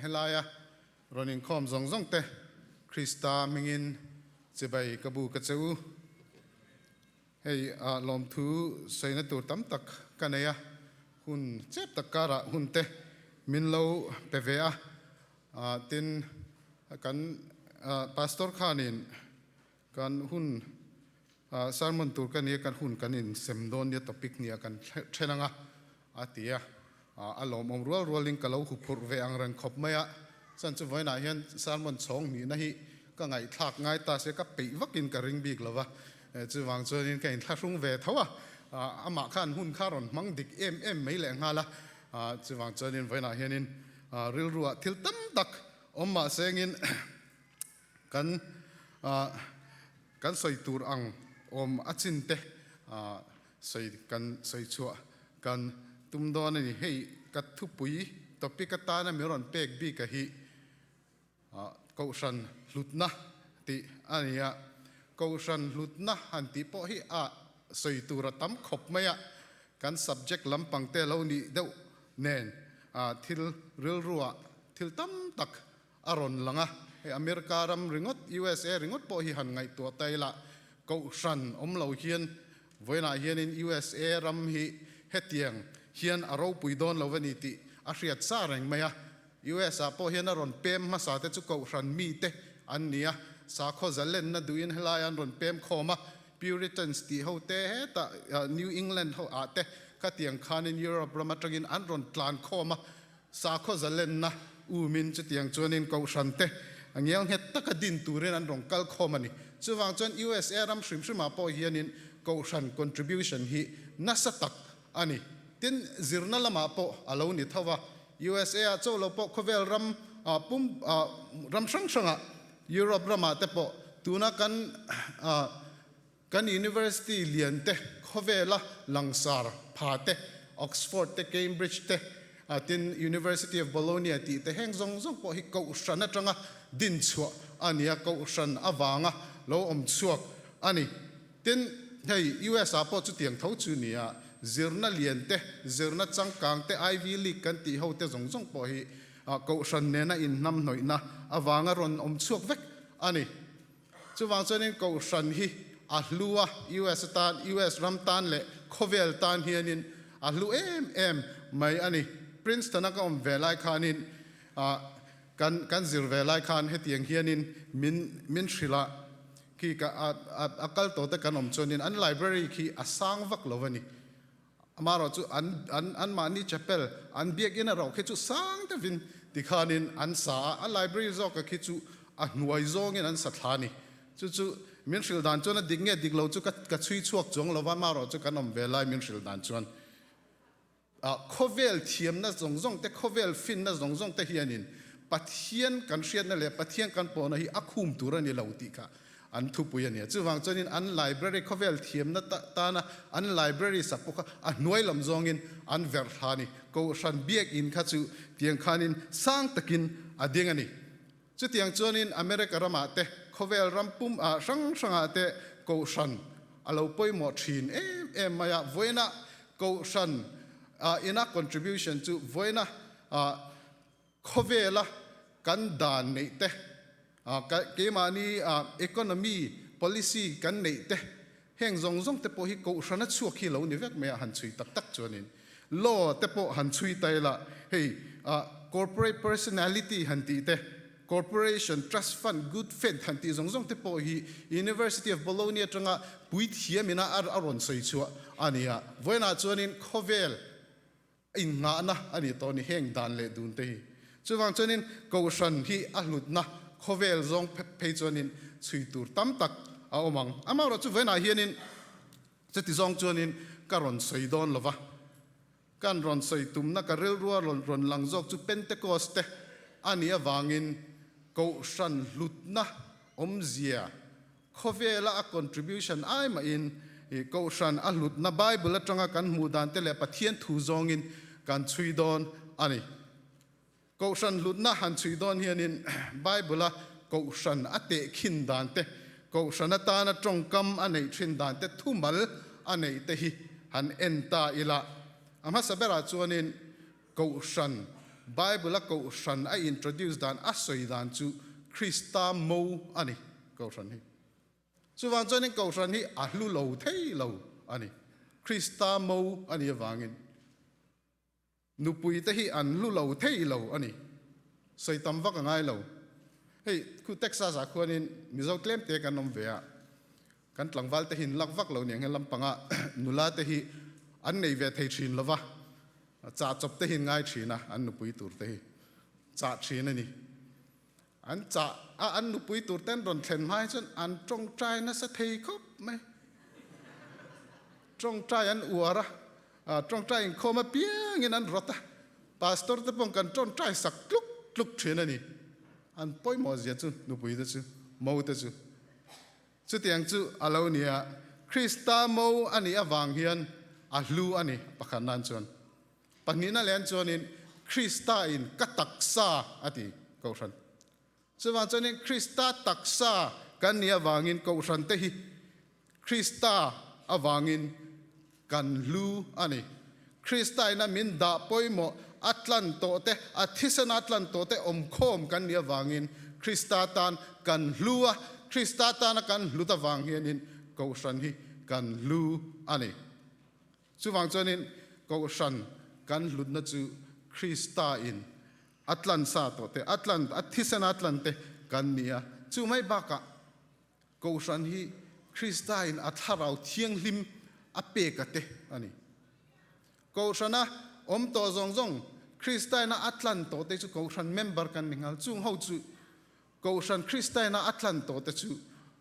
Helaia rawn inkhawm zawng zawng te Krista hmingin chibai ka bu ka che u. Hei lawmthu sawina tur tam tak ka nei a, hun chep tak karah hun te min lo pe ve a. Tin, kan Pastor khanin kan hun sermon tur ka nia kan hun kan insem dawn nia topic nia kan then anga a ti a, a lawmawm rual rualin ka lo huphurh ve ang reng khawp mai a, chuan chu vawiinah hian sermon chhawng hnihna hi ka ngaihthlak ngai ta se ka peih vakin ka ring bik lova, chuvang chuanin ka inthlahrung ve tho a, amah khan hun kha rawn hmang dik em em mai leh nghal a, chuvang chuanin vawiinah hianin rilruah thil tam tak awm mahsengin Kan kan sawi tur ang awm a chin te sawi kan sawi chhuah kan tum dawn a ni. Hei ka thupui topic atana min rawn pek bik a hi Kohhran hlutna tih a ni a. Kohhran hlutna han tih pawh hi a sawi tur a tam khawp mai a, kan subject lampang te lo nih deuh nen thil rilruah thil tam tak a rawn lang a, hei America ram ringawt, USA ringawt pawh hi han ngaihtuah ta ila, Kohhran awm lo hian vawiinah hianin USA ram hi hetiang hian a ropui dawn lo a ni tih a hriat sa reng mai a. US ah pawh hian a rawn pem hmasa te chu Kohhran mite an ni a, sakhaw zalenna duhin helai an rawn pem khawm a, Puritans tih ho te hetah New England ho ah te khatiang khanin Europe ram atangin an rawn tlan khawm a, Sakhaw zalenna umin chutiang chuanin kohhran te a ngial nghet taka din turin an rawn kal khawm a ni. Chuvang chuan USA ram hrim hrimah pawh hianin kohhran contribution hi nasa tak a ni. Tin, zirna lamah pawh a lo ni tho va. USA ah chauh lo pawh khawvel ram pum ram hrang hrangah Europe ramah te pawh tuna kan Kan University lian te, khawvela langsar pha te, Oxford te, Cambridge te, tin University of Bologna tih te heng zawng zawng pawh hi kohhran atanga din chhuah a ni a, kohhran avanga lo awm chhuak a ni. Tin, hei US ah pawh chutiang tho chu ni a, zirna lian te, zirna changkang te, Ivy League kan tih ho te zawng zawng pawh hi kohhran nena inhnamhnawihna avanga rawn awm chhuak vek a ni. Chuvang chuanin Kohhran hi a hlu a, US atan, US ram tan leh khawvel tan hianin a hlu em em mai a ni. Princeton a ka awm ve lai khanin kan kan zir ve lai khan hetiang hianin min min hrilh a, khi ka a a kal tawh te kan awm chuanin an library khi a sang vak lo a ni. Amaherawh chu an an anmahni chapel an biakinn erawh khi chu sang deuhin tikhanin an sa a, a library zawka khi chu a hnuai zawngin an sa thla a ni. Chu chu min hrilh dan chuan a dik nge dik lo chu ka ka chhui chhuak chuang lo va, amaherawh chu kan awm ve lai min hrilh dan chuan ah khawvel thiamna zawng zawng te, khawvel finna zawng zawng te hianin Pathian kan hriatna leh Pathian kan pawhna hi a khum tur a ni lo tih kha An thupui a nia. Chuvang chuanin an library khawvel thiamna tana an library sak pawh kha a hnuai lam zawngin an verh thla a ni. Kohhran biakinn kha chu tiang khanin sang takin a ding a ni. Chutiang chuanin America ramah te, khawvel ram pum ah hrang hrangah te kohhran a lo pawimawh thin em em mai a. Vawiina kohhran ina contribution chu vawiina Khawvela kan dan neih te, keimahni economy policy kan neih te, heng zawng zawng te pawh hi kohhrana chhuak hi lo ni vek mai a, han chhui tak tak chuanin law te pawh han chhui ta ila, hei corporate personality han tih te, corporation, trust fund, good faith han tih zawng zawng te pawh hi University of Bologna atanga puithiamina a rawn sawi chhuah a ni a, vawiinah chuanin khawvel Innghahna a ni tawh a ni heng dan leh dun te hi. Chuvang chuanin Kohhran hi a hlutna khawvel zawng phei chuanin chhui tur tam tak a awm ang. Amaherawh chu vawiinah hianin chuti zawng chuanin ka rawn sawi dawn lo va, kan rawn sawi tumna ka rilrua rawn lang zawk chu Pentecost te a nih avangin Kohhran hlutna awmzia Khawvela a contribution ai mahin Kohhran a hlutna Bible atanga kan hmuh dan te leh Pathian thu zawngin kan chhui dawn a ni. Kohhran hlutna han chhui dawn hianin Bible a Kohhran a tehkhin dan te, Kohhran atana tawngkam a neih thin dan te, thumal a neih te hi han en ta ila. A hmasa berah chuanin Kohhran. Bible a Kohhran a introduce dan a sawi dan chu Krista mo a ni Kohhran hi. Chuvang chuanin Kohhran hi a hlu lo thei lo a ni. Krista mo a nih avangin nupui te hi an hlu lo thei lo a ni. Sawi tam vak a ngai lo. Hei khu Texas ah khuanin Mizo tlem te kan awm ve a, kan tlangval te hi an lak vak lo niang he lampanga nula te hi an nei ve thei thin lo va, chah chawp te hi an ngai thin a, an nupui tur te hi chah thin a ni. An chah a, an nupui tur ten rawn thlen hma hi chuan an tawngtai nasa thei khawp mai. Tawngtai an uar a, tawngtai inkhawm apiangin an rawt a, pastor te pawh kan tawngtai sak tluk tluk thin a ni. An pawimawh zia chu nupui te chu, mo te chu. Chutiang chu a lo ni a, Krista mo a nih avang hian a hlu a ni pakhat nan chuan. Pahnihna leh an chuanin Krista in ka taksa a ti Kohhran. Chuvang chuanin Krista taksa kan nih avangin Kohhran te hi Krista avangin kan hlu a ni. Krista in a min dah pawimawh a tlan tawh te, a thisen a tlan tawh te awmkhawm kan nih avangin Krista tan kan hlu a, Krista tana kan hlut avang hianin Kohhran hi kan hlu a ni. Chuvang chuanin Kohhran kan hlutna chu Krista in a tlan sa tawh te, a tlan, a thisen a tlan te kan ni a. Chu mai bakah Kohhran hi Krista in a Thlarau Thianghlim a pek a te a ni. Kohhrana awm tawh zawng zawng Krista in a tlan tawh te chu Kohhran member kan ni nghal. Chung ho chu Kohhran Krista in a tlan tawh te chu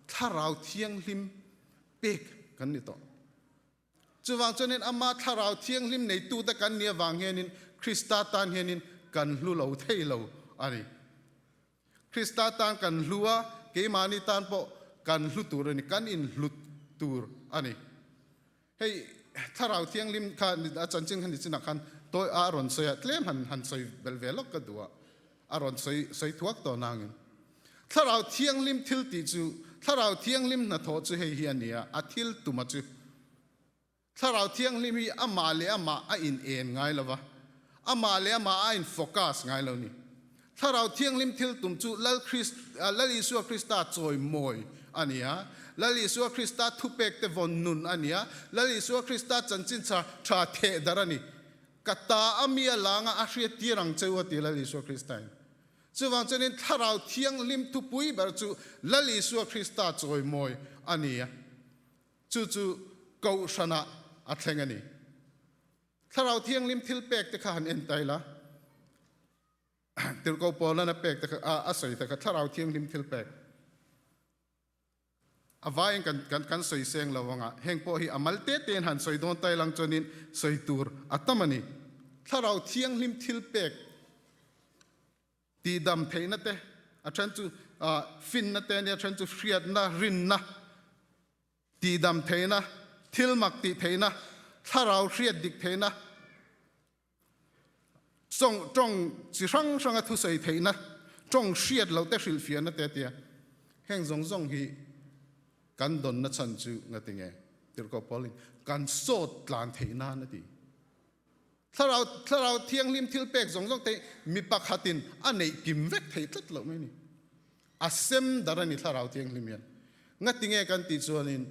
Thlarau Thianghlim pek kan ni tawh. Chuvang chuanin Ama Thlarau Thianghlim neitute kan nih avang hianin Krista tan hianin kan hlu lo thei lo a ni. Krista tan kan hlu a, keimahni tan pawh kan hlu tur a ni, kan inhlut tur a ni. Hei Thlarau Thianghlim kha a chanchin kha nichinah khan tawi a rawn sawi a, tlem han han sawi belh ve lawk ka duh a, a rawn sawi sawi thuak tawh nangin. Thlarau Thianghlim thil tih chu, Thlarau Thianghlim hnathawh chu hei hi a ni a, a thil tuma chu. Thlarau Thianghlim hi amah leh amah a in en ngai lo va, amah leh amah a in focus ngai lo ni. Thlarau Thianghlim thil tum chu Lal Krist, Lal Isua Krista chawimawi a ni a, Lal Isua Krista thupek te vawn nun a ni a, Lal Isua Krista chanchin tha tha theh darh a ni. Ka ta a mi a langa a hriat tir ang che u a ti Lal Isua Krista in. Chuvang chuanin Thlarau Thianghlim thupui ber chu Lal Isua Krista chawimawi a ni a, chu chu Kohhranah a thleng a ni. Thlarau Thianghlim thil pek te kha han en ta ila, Tirhkoh Paulan a pek te kha, a sawi te kha Thlarau Thianghlim thil pek. A vaiin kan kan kan sawi seng lo anga, heng pawh hi a mal te tein han sawi dawn tai lang chuanin sawi tur a tam a ni. Thlarau Thianghlim thil pek tihdam theihna te, a then chu finna te a nia, a then chu hriatna, rinna, tihdam theihna, thil mak tih theihna, thlarau hriat dik theihna, Tawng tawng chi hrang hranga thusawi theihna, tawng hriat loh te hrilhfiahna te tia heng zawng zawng hi kan dawnna chhan chu ngati nge? Tirhkoh Paulin kan sawt tlan theih nan a ti. Thlarau thlarau thianghlim thil pek zawng zawng te mi pakhatin a neih kim vek theih tlat loh mai ni. A sem dar a ni Thlarau Thianghlim hian. Ngati nge kan tih chuanin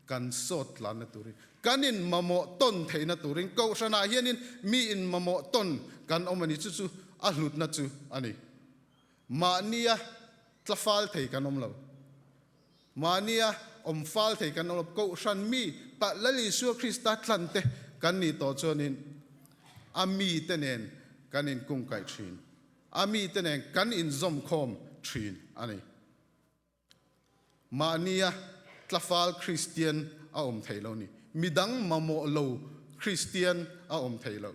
kan sawt tlanna turin, kan in mamawh tawn theihna turin Kohhranah hianin mi in mamawh tawn kan awm a ni. Chu chu a hlutna chu a ni. Mahnia tla fal thei kan awm lo. Mahnia awm fal thei kan awm lo. Kohhran mi pa Lal Isua Krista tlante kan nih tawh chuanin a mite nen kan inkungkaih thin. A mite nen kan inzawmkhawm thin a ni. Mahnia tlafal Kristian a awm thei lo ni. Midang mamawh lo Kristian a awm thei lo.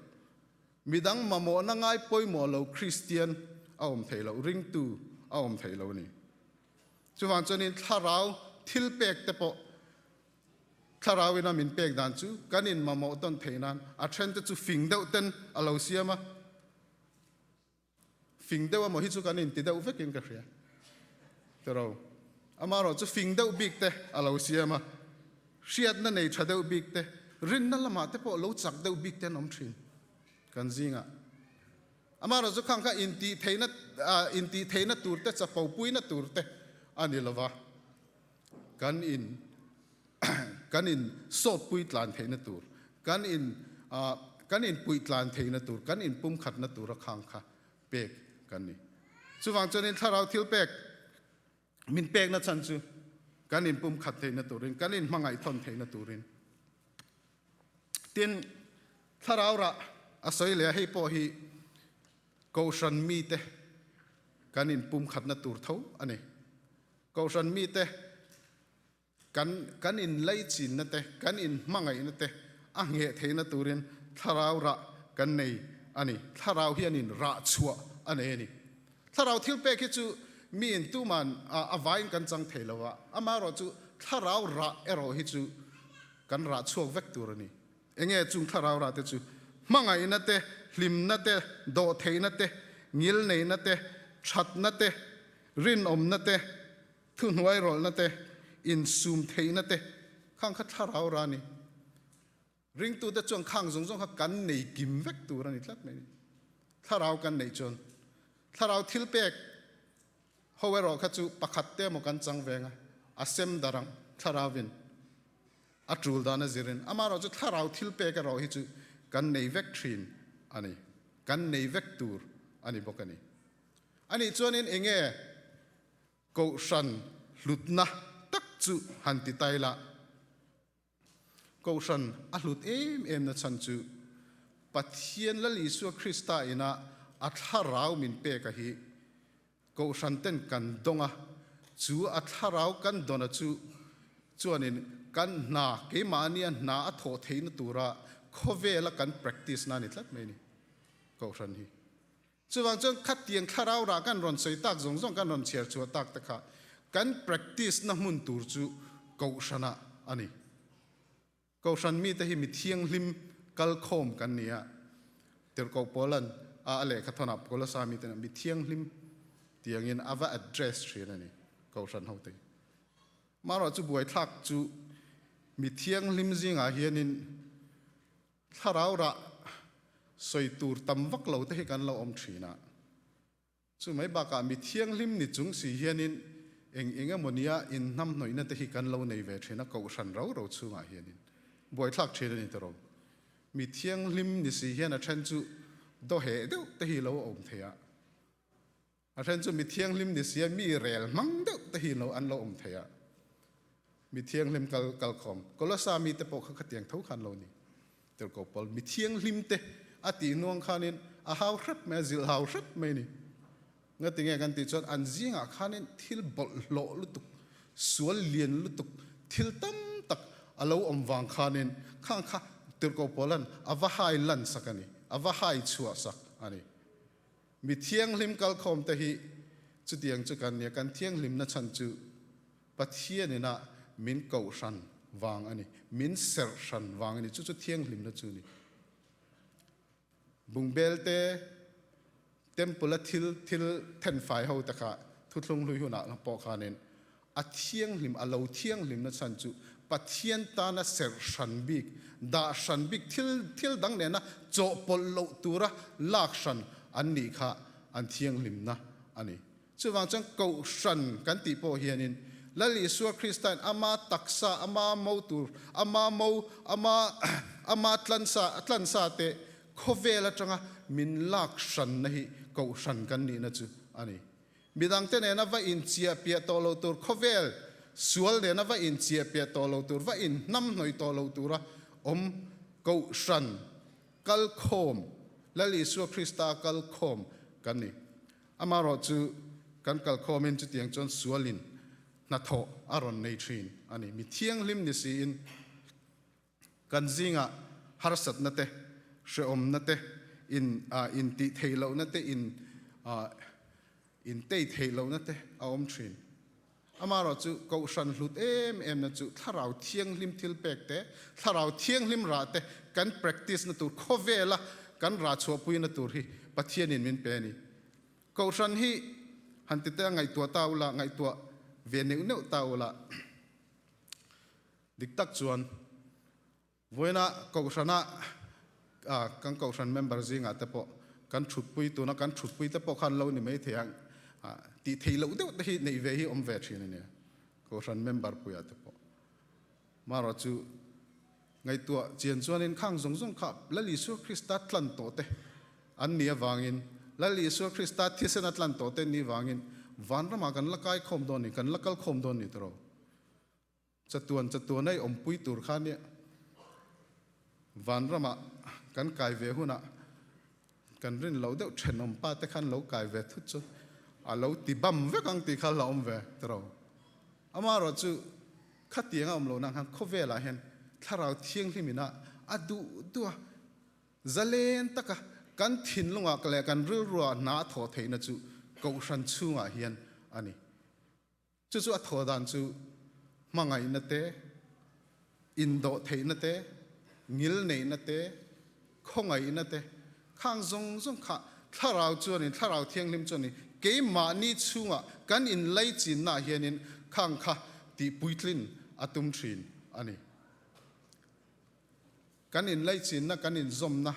Midang mamawhna ngai pawimawh lo Kristian a awm thei lo, ringtu a awm thei lo ni. Chuvang chuanin thlarau thilpek te pawh Thlarau ina min pek dan chu kan in mamawh tawn theih nan a then te chu fing deuh ten a lo siam a, fing deuh emaw hi chu kan inti deuh vekin ka hria tiro. Amaherawh chu fing deuh bik te a lo siam a, hriatna nei tha deuh bik te, rinna lamah te pawh lo chak deuh bik te an awm thin kan zingah. Amaherawhchu khang kha intihtheihna intihtheihna tur te chapo puina tur te a ni lova, kan in kan in sawtpui tlan theihna tur, kan in kan inpuih tlan theihna tur, kan inpumkhatna tura khang kha pek kan ni. Chuvang chuanin thlarau thil pek min pekna chhan chu kan inpumkhat theihna turin, kan inhmangaih thawn theihna turin. Tin, thlarau rah a sawi leh a, hei pawh hi Kohhran mite kan inpumkhatna tur tho a ni. Kohhran mite kan kan inlaichinna te, kan inhmangaihna te a ngheh theihna turin thlarau rah kan nei a ni. Thlarau hianin rah chhuah a nei a ni. Thlarau thil pek hi chu miin tuman a vaiin kan chang thei lo a, amaherawhchu thlarau rah erawh hi chu kan rah chhuak vek tur a ni. Enge chung thlarau rah te chu? Hmangaihna te, hlimna te, dawhtheihna te, ngilneihna te, thatna te, rinawmna te, Thuhnuai rawlhna te, insum theihna te khang kha thlarau ra a ni. Ringtute chuan khang zawng zawng kha kan nei kim vek tur a ni tlat mai ni. Thlarau kan neih chuan thlarau thil pek ho erawh kha chu pakhat te emaw kan chang veng a, a sem darh ang thlarauvin a tul dan a zirin. Amaherawh chu thlarau thil pek erawh hi chu kan nei vek thin a ni, kan nei vek tur a ni bawk a ni. Anih chuanin enge Kohhran hlutna tak chu han ti tai la. Kohhran a hlut em em na chhan chu Pathian Lal Isua Krista ina a thlarau min pek a hi Kohhran ten kan dawng a, chu a thlarau kan dawn a chu chuanin kan hna keimahnia hna a thawh theihna tura khawvela kan practice na a ni tlat mai a ni Kohhran hi. Chuvang chuan khatiang thlarau rah kan rawn sawi tak zawng zawng kan rawn chhiar chhuah tak te kha kan practice na hmun tur chu Kohhranah a ni. Kohhran mite hi mi thianghlim kalkhawm kan ni a, Tirhkoh Paulan a a lehkha thawnah Kolosa mite mi thianghlim tiangin a va address thin a ni Kohhran hote hi. Marawh chu buaithlak chu mi thianghlim zingah hianin Thlarau rah sawi tur tam vak lo te hi kan lo awm thin a. Chu mai bakah mi thianghlim ni chung si hianin eng eng emaw nia inhnamhnawihna te hi kan lo nei ve thin a, kohhran ro ro chhungah hianin buaithlak thin a ni tawh. Mi thianghlim ni si hian a then chu dawheh deuh te hi lo awm thei a. A then chu mi thianghlim ni sia mi rel hmang deuh te hi lo an lo awm thei a. Mi thianghlim kal kalkhawm Kolosa mi te pawh kha khatiang tho khan lo ni. Tirhkoh Paul mi thianghlim te a tih nuang khanin a hau hrep mai a zilh hau hrep mai ni. Ngatinge kan tih chuan an zingah khanin thil bawlhhlawh lutuk, sual lian lutuk, thil tam tak a lo awm vang khanin khang kha Tirhkoh Paulan a va hai lan sak a ni, a va hai chhuah sak a ni. Mi thianghlim kalkhawmte hi chutiang chu kan nia, kan thianghlimna chhan chu Pathian ina min kohhran vang a ni, min serh hran vang a ni, chu chu thianghlimna chu a ni. Bungbelte temple a thil thil thenfai ho te kha thuthlung hlui hunah pawh khanin A thianghlim, a lo thianghlimna chhan chu Pathian tana serh hran bik, dah hran bik, thil thil dang nena chawhpawlh loh tura lak hran an nih kha an thianghlimna a ni. Chuvang chuan kohhran kan tih pawh hianin Lal Isua Kristain ama taksa, ama mo tur, ama mo, ama ama tlansa, a tlansa te khawvel atanga min lak hranna hi kohhran kan nihna chu a ni. Midangte nena va inchiah piah tawh lo tur, khawvel sual nena va inchiah piah tawh lo tur, va inhnamhnawih tawh lo tura awm Kohhran kalkhawm, Lal Isua Krista kalkhawm kan ni. Amaherawh chu kan kalkhawmin chutiang chuan sualin hnathawh a rawn nei thin a ni. Mi thianghlim ni siin Kan zingah harsatna te, hrehawmna te, in intih theih lohna te, in intei theih lohna te a awm thin. Amaherawh chu Kohhran hlut em emna chu Thlarau Thianghlim thilpek te, Thlarau Thianghlim rah te kan practice na tur, khawvela kan rah chhuahpuina tur hi Pathianin min pe a ni. Kohhran hi han ti te a ngaihtuah ta ula, ngaihtuah ve neuh neuh ta ula. Dik tak chuan vawiina Kohhrana kan Kohhran member zingah te pawh Kan thutpui tuna kan thutpui te pawh khan lo ni mai thei ang tih theih loh deuh te hi neih ve hi awm ve thin a nia Kohhran member puiah te pawh. Marawh chu ngaihtuah chian chuanin khang zawng zawng kha Lal Isua Krista tlan tawh te an nih avangin Lal Isua Krista thisen a tlan tawh te an nih vangin vanramah kan la kai khawm dawn ni, kan la kal khawm dawn ni tawh. Chatuan chatuan a i awmpui tur kha nia vanramah kan kai ve hunah kan rin loh deuh thenawm pa te khan lo kai ve thut chu a lo ti bam vek ang tih kha la awm ve tiro. Amaherawh chu khatiang a awm loh nan khan khawvelah hian thlarau thianghlim ina a duh duh a, zalen taka kan thinlungah leh kan rilruah hna a thawh theihna chu kohhran chhungah hian a ni. Chu chu a thaw dan chu hmangaihna te, indawh theihna te, ngilneihna te, khawngaihna te, khang zawng zawng kha Thlarau chuanin, Thlarau Thianghlim chuanin keimahni chhungah kan inlaichinnaah hianin khang kha tihpuitlin a tum thin a ni. Kan inlaichinna, kan inzawmna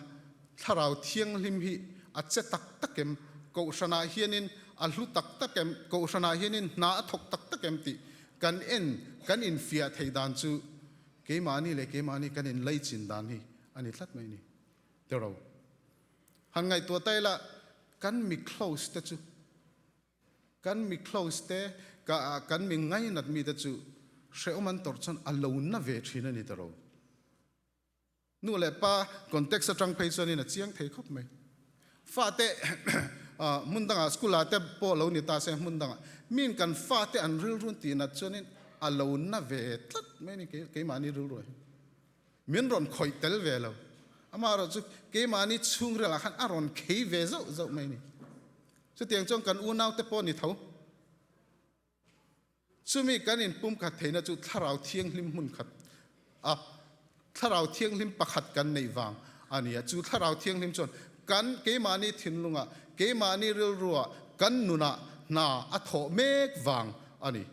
Thlarau Thianghlim hi a che tak tak em? Kohhranah hianin a hlu tak tak em? Kohhranah hianin hna a thawk tak tak em tih kan en, kan infiah theih dan chu keimahni leh keimahni kan inlaichin dan hi a ni tlat mai a ni. Tero. Han ngaihtuah ta ila, kan mi close te chu Kan mi close te, ka kan mi ngainat mi te chu hrehawm an tawrh chuan a lo na ve thin a ni ta ro. Nu leh pa context atang phei chuanin a chiang thei khawp mai. Fate hmun dangah school ah te pawh lo ni ta se hmun dangah miin kan fate an rilrun tih nat chuanin a lo na ve tlat mai a ni keimahni rilru ah hian. Min rawn khawih tel ve lo. Amaherawhchu keimahni chhungril ah khan a rawn khei ve zauh zauh mai a ni. Chutiang chuan kan unaute pawh ni tho. Chumi kan inpumkhat theihna chu Thlarau Thianghlim hmun khat a Thlarau Thianghlim pakhat kan neih vang a ni a. Chu Thlarau Thianghlim chuan kan keimahni thinlungah, keimahni rilruah, kan nunah hna a thawh mek vang a ni.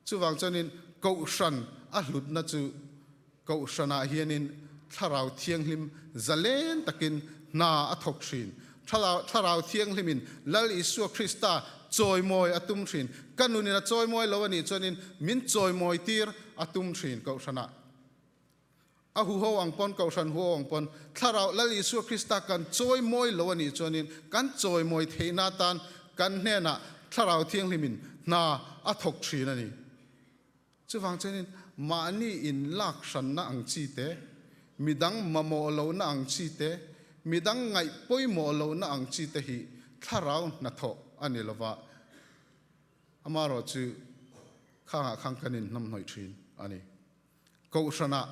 Chuvang chuanin Kohhran a hlutna chu Kohhranah hianin Thlarau Thianghlim zalen takin hna a thawk thin. Thlarau Thianghlimin Lal Isua Krista chawimawi a tum thin. Ka nunin a chawimawi lo a nih chuanin min chawimawi tir a tum thin Kohhranah. A huho ang pawn, Kohhran huho ang pawn, Thlarau Lal Isua Krista kan chawimawi lo a nih chuanin kan chawimawi theihna atan kan hnenah Thlarau Thianghlimin hna a thawk thin a ni. Chuvang chuanin mahni inlak hranna ang chi te, midang mamawh lohna ang chi te, midang ngaih pawimawh lohna ang chi te hi Thlarau hnathawh a ni lova, amaherawh chu khangah khan kan inhnamhnawih thin a ni. Kohhranah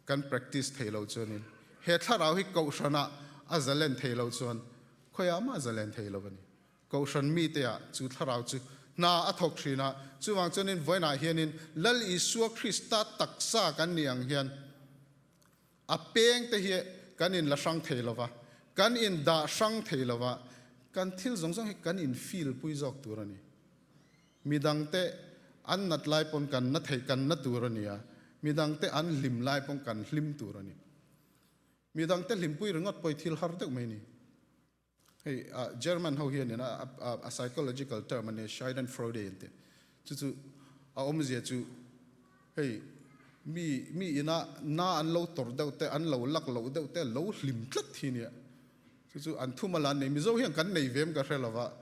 kan practice thei lo chuanin he thlarau hi kohhranah a zalen thei lo chuan khawiah mah a zalen thei lo a ni. Kohhran miteah chu thlarau chu hna a thawk thin a, chuvang chuanin vawiinah hianin Lal Isua Krista taksa kan nih ang hian a pengte hi kan inla hrang thei lo va, kan indah hrang thei lo va, kan thil zawng zawng hi kan in-feel pui zawk tur a ni. Midangte an nat lai pawn kan na thei, kan na tur a ni a, midangte an hlim lai pawn kan hlim tur a ni. Midangte hlimpui ringawt pawh hi thil har deuh mai a ni. Hei German ho hianin a psychological term a nia Schadenfreude an ti. Chu chu a awmzia chu hei mi mi ina na an lo tawrh deuh te, an lo lak loh deuh te lo hlim tlat hi nia. Chu chu an thuma la an nei. Mizo hian kan nei ve em ka hre lova.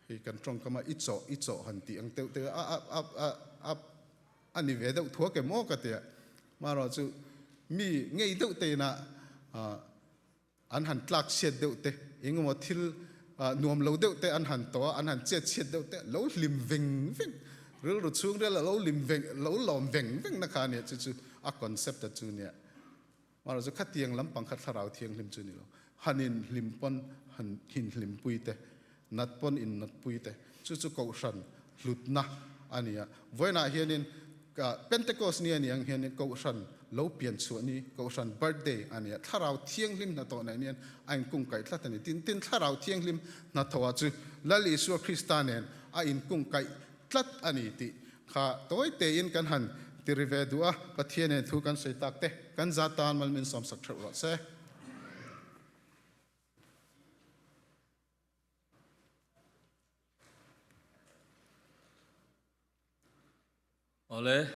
Hei kan tawngkam a i chawh i chawh han tih ang deuh te a a a a a a ni ve deuh thuak em aw ka ti a. Marawh chu mi ngei deuh te ina an han tlak chhiat deuh te engemaw thil nuam lo deuh te an han tawh a an han chet chhiat deuh te lo hlim veng veng rilru chhung rel a lo hlim veng lo lawm veng veng na kha a nia chu chu a concept a chu nia. Mahrawh chu khatiang lampang kha thlarau thianghlim chu ni lo. Han in hlim pawn han hin hlimpui te, nat pawn in natpui te, chu chu Kohhran hlutna a ni a. Vawiinah hianin Pentecost ni a ni ang hianin Kohhran lo pian chhuah ni, Kohhran birthday a ni a. Thlarau thianghlim hnathawh nei nian a inkungkaih tlat a ni. Tin, tin thlarau thianghlim hnathawhah chu Lal Isua Krista nen a inkungkaih tlat a ni tih kha tawi tein kan han ti ri ve duh a, Pathian in thu kan sawi tak te kan za tan mal min sawmsak theuh rawh se. Awle.